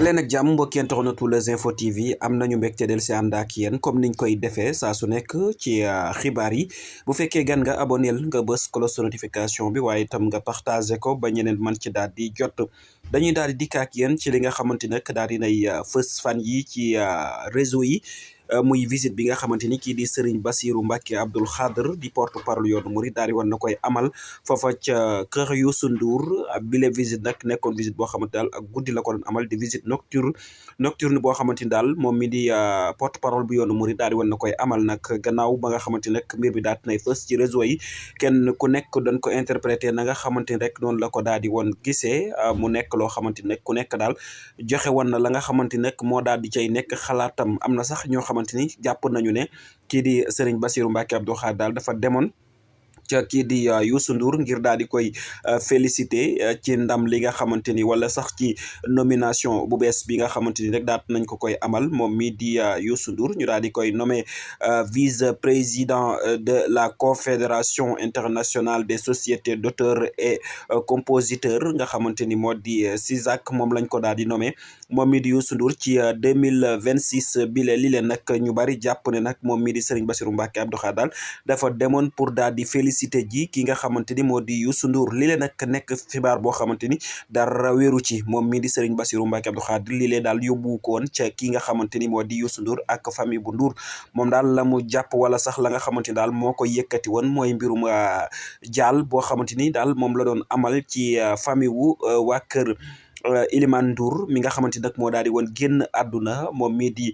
daleen ak jàmm mbokki internetu Les Infos TV am nañu mbégte del si ànd ak yéen comme niñ koy defee saa su nekk ci xibaar yi bu fekkee gan nga aboneel nga bës cloche notification bi waaye itam nga partagé ko ba ñeneen man ci daal di jot dañuy daal di dikk ak yéen ci li nga xamante nag daal di nay fës fan yi ci réseau yi muy visite bi nga xamante ni kii di Serigne Bassirou Mbacké Abdoul Khadr di porte parole yoonu murid daal di woon na koy amal foofa ca kër Youssou Ndour bile visite nag nekkoon visite boo xamante daal ak guddi la ko doon amal di visite nocturne boo xamante ni daal moom mi di porte parole bu yoonu murid daal di woon na koy amal nag gannaaw ba nga xamante ni nag mbir bi daal nay fës ci réseau yi kenn ku nekk dañ ko interprété na nga xamante ni rek noonu la ko daal di woon gisee mu nekk loo xamante ni nag ku nekk daal joxe woon na la nga xamante ni nag moo daal di cay nekk xalaatam am na sax ñoo xamante ni jàpp nañu ne kii di Serigne Bassirou Mbacké Abdoul Khadr daal dafa demoon ca kii di Youssou Ndour ngir daal di koy félicité ci ndam li nga xamante ni wala sax ci nomination bu bees bi nga xamante ni rek daat nañ ko koy amal moom mi di Youssou Ndour ñu daal di koy nommé vice-président de la Confédération internationale des sociétés d'auteurs et compositeurs nga xamante ni moo di CISAC moom lañ ko daal di nommé moom mi di Youssou Ndour ci 2026 bile li leen nag ñu bari jàpp ne nag moom mi di Serigne Bassirou Mbacké Abdoul Khadr daal dafa demoon pour daal di félicité ji ki nga xamante ni moo di Youssou Ndour li leen nag nekk xibaar boo xamante ni dara wéeru ci moom mii di Serigne Bassirou Mbacké Abdoul Khadr li lee daal yóbbu ko woon ca ki nga xamante ni moo di Youssou Ndour ak famille bu Ndour moom daal la mu jàpp wala sax la nga xamante ni daal moo ko yëkkati woon mooy mbirum jaal boo xamante ni daal moom la doon amal ci famille wu waa kër Elimane Ndour mi nga xamante nag moo daal di woon génn àdduna moom mii di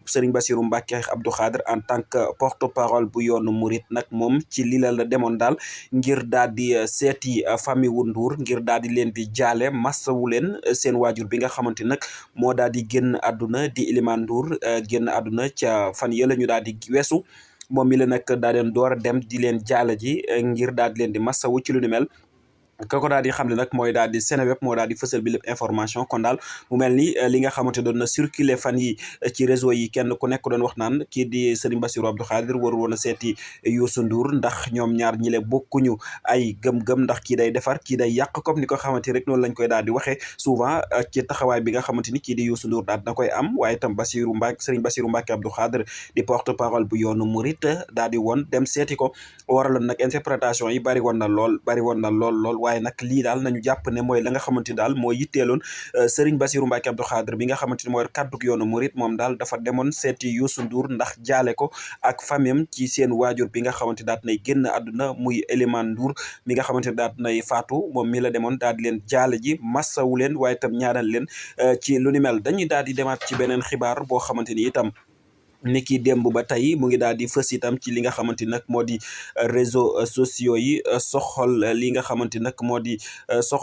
Serigne Bassirou Mbacké Abdoul Khadr en tant que porte-parole bu yoonu murit nag moom ci lii la demoon daal ngir daal di seeti famille wu Ndour ngir daal di leen di jaale massawu leen seen waajur bi nga xamante nag moo daal di génn àdduna di Elimane Ndour génn àdduna ca fan yële ñu daal di weesu moom mi la nag daa leen door a dem di leen jaale ji ngir daal di leen di massawu ci lu ni mel. kako daal di xam ne nag mooy daal di Seneweb moo daal di fësal bi lépp information kon daal mu mel ni li nga xamante doon na circuler fan yi ci réseau yi kenn ku nekk doon wax naan kii di Serigne Bassirou Abdoul Khadr waru woon a seeti Youssou Ndour ndax ñoom ñaar ñi le bokkuñu ay gëm-gëm ndax kii day defar kii day yàq comme ni ko xamante rek noonu lañ koy daal di waxee souvent ci taxawaay bi nga xamante ni kii di Youssou Ndour daal dina koy am waaye itam Serigne Bassirou Mbacké Abdoul Khadr di porte parole bu yoonu murit daal di woon dem seeti ko waraloon nag interprétation yi bari woon na lool waaye nag lii daal nañu jàpp ne mooy la nga xamante ni daal mooy yitteeloon Serigne Bassirou Mbacké Abdoul Khadr bi nga xamante ni mooy kàddug yoonu murit moom daal dafa demoon seeti Youssou Ndour ndax jaale ko ak famem ci seen waajur bi nga xamante daal nay génn àdduna muy Elimane Ndour mi nga xamante ne daal nay faatu moom mi la demoon daal di leen jaale ji massawu leen waaye itam ñaanal leen ci lu ni mel dañuy daal di demaat ci beneen xibaar boo xamante ni itam niki démb ba tey mu ngi daal di fës itam ci li nga xamante ni nag moo di réseaux sociaux yi soxal li nga xamante nag moo di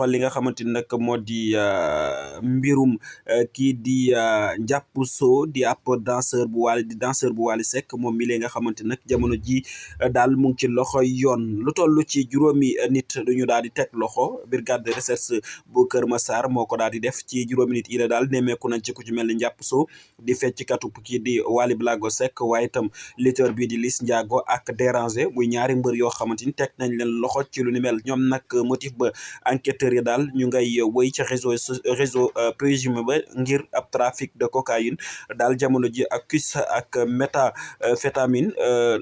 li nga xamante ni nag moo di mbirum kii di Ndiapou Sow di ab danseur bu Wally Seck moom mi nga xamante nag jamono ji daal mu ngi ci loxo yoon lu toll ci juróomi nit duñu daal di teg loxo brigade de recherche bu Kër Massar moo ko daal di def ci juróomi nit yi la daal nemmeeku nañ ci ku ci mel ni Ndiapou Sow di fecc katu kii di Wally Blago Seck waaye itam lutteur bii di Liss Ndiago ak Déranger muy ñaari mbër yoo xamante ni teg nañ leen loxo ci lu ni mel ñoom nag motif ba enquêteurs yi daal ñu ngay wëy ci réseau présumé ba ngir ab trafic de cocaïne daal jamono ji ak cus ak méthamphétamine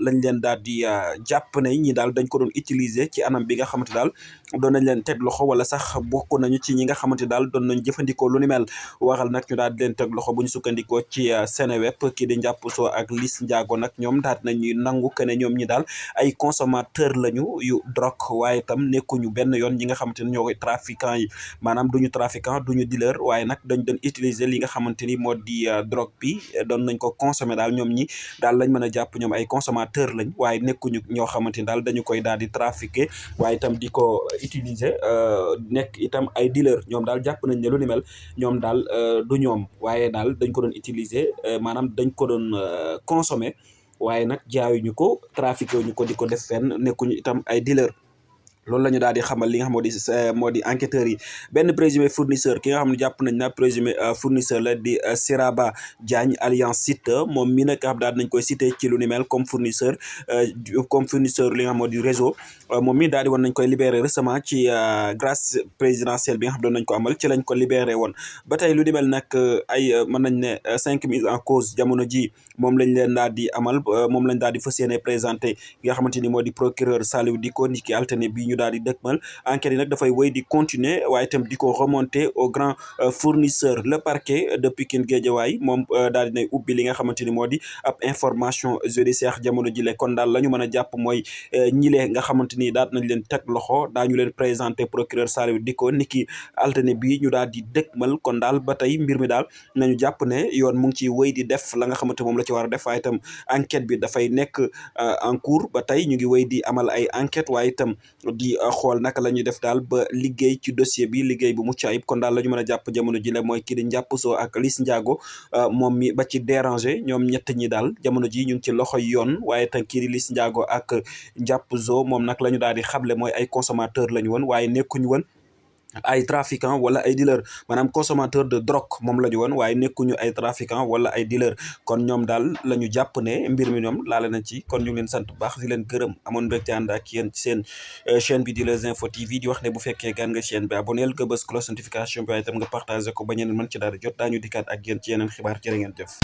lañ leen daal di jàpp ne ñi daal dañ ko doon utiliser ci anam bi nga xamante daal doon nañ leen teg loxo wala sax bokk nañu ci ñi nga xamante daal doon nañ jëfandikoo lu ni mel waral nag ñu daal di leen teg loxo bu ñu sukkandikoo ci Seneweb kii di Ndiapou Sow ak Liss Ndiago nag ñoom daal nañuy nangu que ne ñoom ñi daal ay consommateur lañu yu drogue waaye itam nekkuñu benn yoon ñi nga xamante ni ñoo koy trafiquant yi maanaam duñu trafiquant duñu dealer waaye nag dañ doon utiliser li nga xamante ni moo di drogue bi doon nañ ko consommer daal ñoom ñi daal lañ mën a jàpp ñoom ay consommateur lañ waaye nekkuñu ñoo xamante ni daal dañu koy daal di trafiquer waaye itam di ko utiliser nekk itam ay dealer ñoom daal jàpp nañ ne lu ni mel ñoom daal du ñoom waaye daal dañ ko doon utiliser maanaam dañ ko doon consommer waaye nag jaayuñu ko trafiqué wuñu ko di ko def fenn nekkuñu itam ay dealer loolu la ñu daal di xamal li nga xam moo di enquêteurs yi benn présumé fournisseur ki nga xam ne jàpp nañ na présumé fournisseur la di Siraba Diagne Alliance Site moom mi nag xam daal nañ koy cité ci lu ni mel comme fournisseur li nga xam moo di réseau moom mi daal di woon nañ koy libéré récemment ci grâce présidentielle bi nga xam doon nañ ko amal ci lañ ko libéré woon ba tey lu ni mel nag ay mën nañ ne 5 mises en cause jamono ji moom lañ leen daal di amal moom lañ daal di fas yéene présenté nga xamante ni moo di procureur Saliou Dicko ni ki altine bi ñu daal di dëkkmal enquête yi nag dafay wéy di continuer waaye itam di ko remonter au grand fournisseur le parquet de Pikine Guédiawaye moom daal dinay ubbi li nga xamante ni moo di ab information judiciaire jamono jile kon daal la ñu mën a jàpp mooy ñilee nga xamante ni daal nañ leen teg loxo daañu leen présenter procureur Saliou Dicko ni ki altine bi ñu daal di dëkkmal kon daal ba tey mbir mi daal nañu jàpp ne yoon mu ngi ciy wéy di def la nga xamante moom la ci war a def waaye itam enquête bi dafay nekk en cours ba tey ñu ngi wéy di amal ay enquête waaye itam di xool naka la ñuy def daal ba liggéey ci dossier bi liggéey bu mucc ayib kon daal la ñu mën a jàpp jamono ji la mooy kii di Ndiapp Sow ak Liss Ndiago moom mi ba ci déranger ñoom ñett ñi daal jamono ji ñu ngi ci loxoy yoon waaye itam kii di Liss Ndiago ak Ndiapp Sow moom nag la ñu daal di xamle mooy ay consommateur la ñu woon waaye nekkuñu woon ay trafiquant wala ay dealer maanaam consommateur de drogue moom la ñu woon waaye nekkuñu ay trafiquant wala ay dealer kon ñoom daal la ñu jàpp ne mbir mi ñoom laale nañ ci kon ñu ngi leen sant bu baax di leen gërëm amoon mbégte ànd ak yéen ci seen chaîne bi di Les Infos TV di wax ne bu fekkee gan nga chaîne bi abonneel nga bës cloche notification bi waaye itam nga partagé ko ba ñeneen mën ci daal di jot daañu dikkaat ak yéen ci yeneen xibaar jërë ngeen jëf